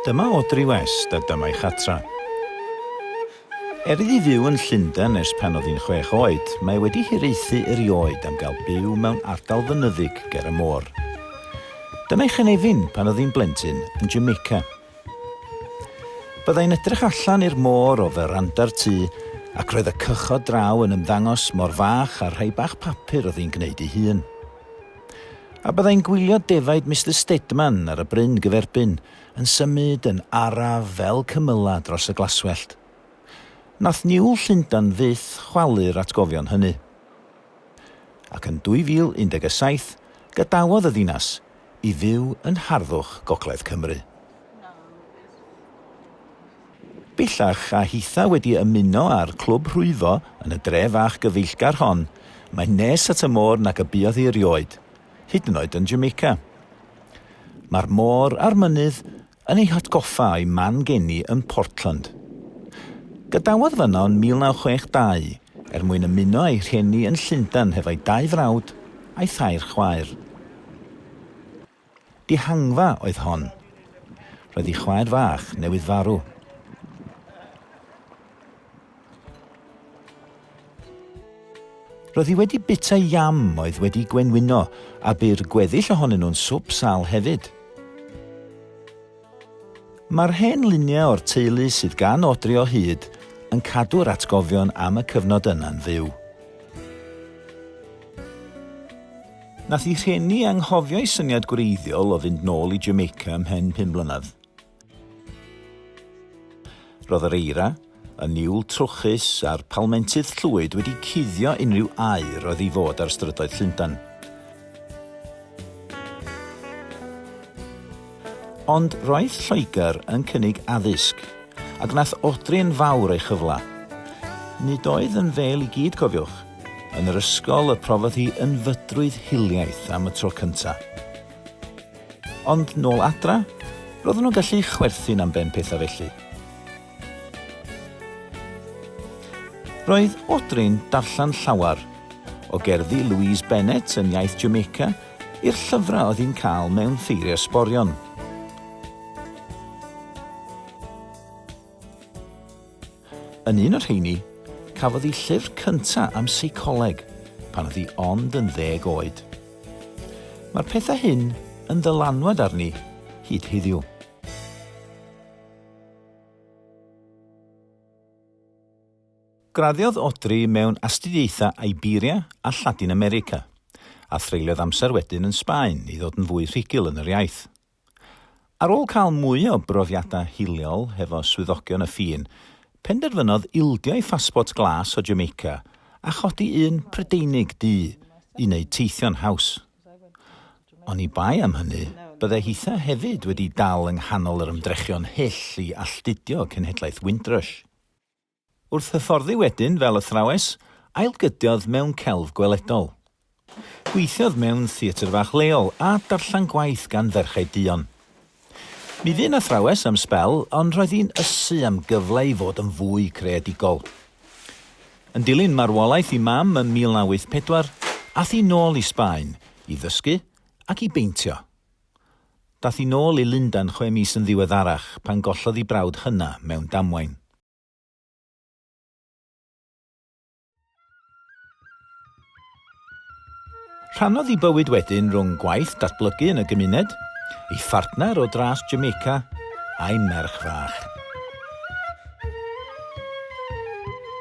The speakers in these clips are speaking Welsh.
Dyma Audrey West a dyma'i chatra. Er iddi fyw yn Llundain ers pan oedd hi'n chwech oed, mae wedi hiraethu erioed am gael byw mewn ardal fynyddig ger y môr. Dyna'i chynefin pan oedd hi'n blentyn yn Jamaica. Byddai'n edrych allan i'r môr o feranda'r tŷ ac roedd y cychod draw yn ymddangos mor fach â'r rhai bach papur oedd hi'n gwneud ei hun. A byddai'n gwylio defaid Mister Stedman ar y bryn gyferbyn yn symud yn araf fel cymylau dros y glaswellt. Nath niwl Llundain fyth chwalu'r atgofion hynny. Ac yn 2017, gadawodd y ddinas i fyw yn harddwch Gogledd Cymru. Bellach, a hitha wedi ymuno â'r clwb rhwyfo yn y dre fach gyfeillgar hon, mae'n nes at y môr nag y buodd hi erioed, hyd yn oed yn Jamaica. Mae'r môr a'r mynydd yn ei hatgoffa o'i man geni yn Portland. Gadawodd fanno yn 1962 er mwyn ymuno â'i rhieni yn Llundain hefo'i dau frawd a'i thair chwaer. Dihangfa oedd hon. Roedd ei chwaer fach newydd farw. Roedd hi wedi bita jam oedd wedi gwenwyno a bu'r gweddill ohonyn nhw'n swp sal hefyd. Mae'r hen luniau o'r teulu sydd gan Audrey o hyd yn cadw'r atgofion am y cyfnod yna'n fyw. Nath ei rhieni anghofio'i syniad gwreiddiol o fynd nôl i Jamaica ymhen pum mlynedd. Roedd yr eira, y niwl trwchus a'r palmentydd llwyd wedi cuddio unrhyw aer oedd i fod ar strydoedd Llundain. Ond roedd Lloegr yn cynnig addysg, a gwnaeth Audrey yn fawr o'i chyfle. Nid oedd yn fêl i gyd, cofiwch. Yn yr ysgol y profodd hi ynfydrwydd hiliaeth am y tro cyntaf. Ond nôl adra, roedden nhw'n gallu chwerthin am ben pethau felly. Roedd Audrey'n darllen llawer, o gerddi Louise Bennett yn iaith Jamaica i'r llyfrau oedd hi'n cael mewn ffeiriau sborion. Yn un o'r rheini, cafodd hi llyfr cynta am seicoleg pan oedd hi ond yn ddeg oed. Mae'r pethau hyn yn ddylanwad arni hyd heddiw. Graddiodd Audrey mewn astudiaethau Iberia a Lladin America, a threuliodd amser wedyn yn Sbaen i ddod yn fwy rhugl yn yr iaith. Ar ôl cael mwy o brofiadau hiliol hefo swyddogion y ffin, penderfynodd ildio'i phasbort glas o Jamaica a chodi un Prydeinig du i wneud teithio'n haws. Oni bai am hynny, bydde hitha hefyd wedi dal yng nghanol yr ymdrechion hyll i alltudio cenhedlaeth Windrush. Wrth hyfforddi wedyn fel athrawes, ailgydiodd mewn celf gweledol. Gweithiodd mewn theatr fach leol a darllen gwaith gan ferched duon. Mi fu'n athrawes am sbel, ond roedd hi'n ysu am gyfle i fod yn fwy creadigol. Yn dilyn marwolaeth ei mam ym 1984, ath hi nôl i Sbaen i ddysgu ac i beintio. Dath hi nôl i Lundain chwe mis yn ddiweddarach pan gollodd ei brawd hyna mewn damwain. Rhannodd ei bywyd wedyn rhwng gwaith datblygu yn y gymuned, ei phartner o dras Jamaica a'i merch fach.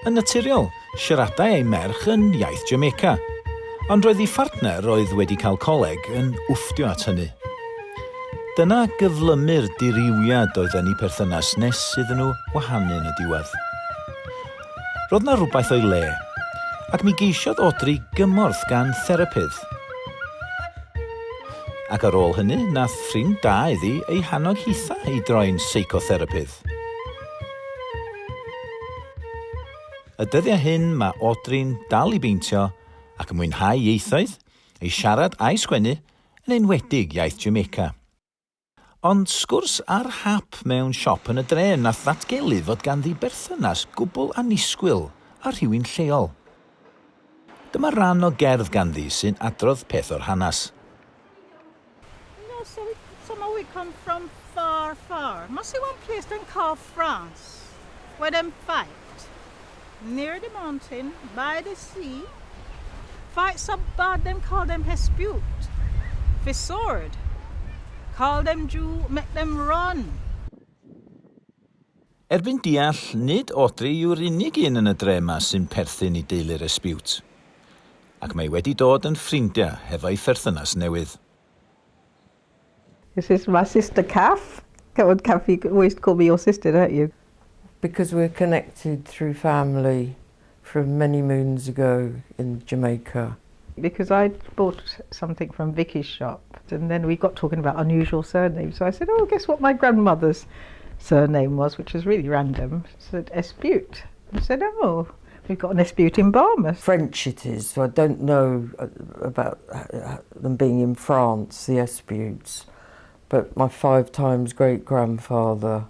Yn naturiol, siaradai ei merch yn iaith Jamaica, ond roedd ei phartner oedd wedi cael coleg yn wfftio at hynny. Dyna gyflymu'r dirywiad oedd yn eu perthynas nes iddyn nhw wahanu yn y diwedd. Roedd 'na rywbeth o'i le, ac mi geisiodd Audrey gymorth gan therapydd. Ac ar ôl hynny, nath ffrind da iddi ei hannog hitha i droi'n seicotherapydd. Y dyddiau hyn mae Audrey'n dal i beintio ac yn mwynhau ieithoedd, ei siarad a'i sgwennu, yn enwedig iaith Jamaica. Ond sgwrs ar hap mewn siop yn y dre nath ddatgelu fod ganddi berthynas gwbl annisgwyl â rhywun lleol. Dyma ran o gerdd ganddi sy'n adrodd peth o'r hanes. No, so we, somehow we come from far. far, far. Must see one place them call France, where them fight. Near the mountain, by the sea. Fight so bad them call them Hespute. Fi sword. Call them Jew, make them run. Erbyn deall, nid Audrey yw'r unig un yn y dre 'ma sy'n perthyn i deulu'r Espute. Ac mae wedi dod yn ffrindiau hefo'i pherthynas newydd. This is my sister Kath. Come on, Kath, you always call me your sister, don't you? Because we're connected through family from many moons ago in Jamaica. Because I bought something from Vicky's shop and then we got talking about unusual surnames. So I said, oh, guess what my grandmother's surname was, which was really random. I said, Espute. I said, oh, we've got an Espute in Barmouth. French it is, so I don't know about them being in France, the Esputes. But my 5 times great-grandfather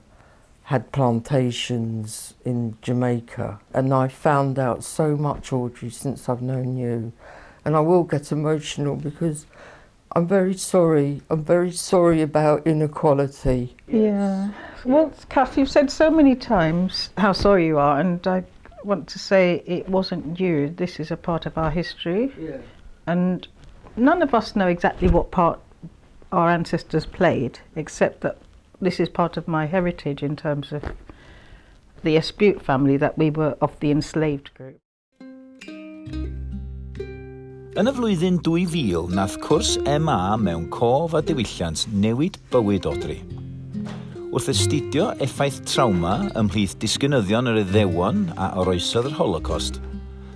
had plantations in Jamaica. And I found out so much, Audrey, since I've known you. And I will get emotional because I'm very sorry. I'm very sorry about inequality. Yeah. Well, Kath, you've said so many times how sorry you are, and I want to say it wasn't you. This is a part of our history. Yeah. And none of us know exactly what part our ancestors played, except that this is part of my heritage in terms of the Espute family, that we were of the enslaved group. Yn y flwyddyn 2000, nath cwrs MA mewn cof a diwylliant newid bywyd Audrey. Wrth astudio effaith trawma ymhlith disgynyddion yr Iddewon a oroesodd yr Holocaust,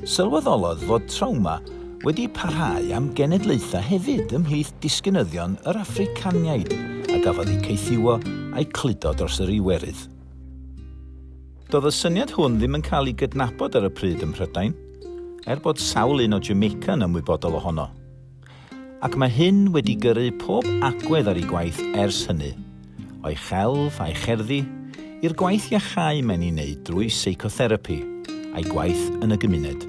sylweddolodd fod trawma wedi parhau am genedlaethau hefyd ymhlith disgynyddion yr Affricaniaid a gafodd eu caethiwo a'u cludo dros yr Iwerydd. Doedd y syniad hwn ddim yn cael ei gydnabod ar y pryd ym Mhrydain, er bod sawl un o Jamaica yn ymwybodol ohono. Ac mae hyn wedi gyrru pob agwedd ar ei gwaith ers hynny, o'i chelf a'i cherddi, i'r gwaith iachau mae'n ei wneud drwy seicotherapi a'i gwaith yn y gymuned.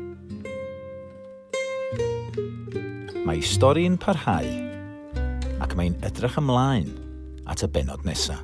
Mae stori'n parhau, ac mae'n edrych ymlaen at y bennod nesaf.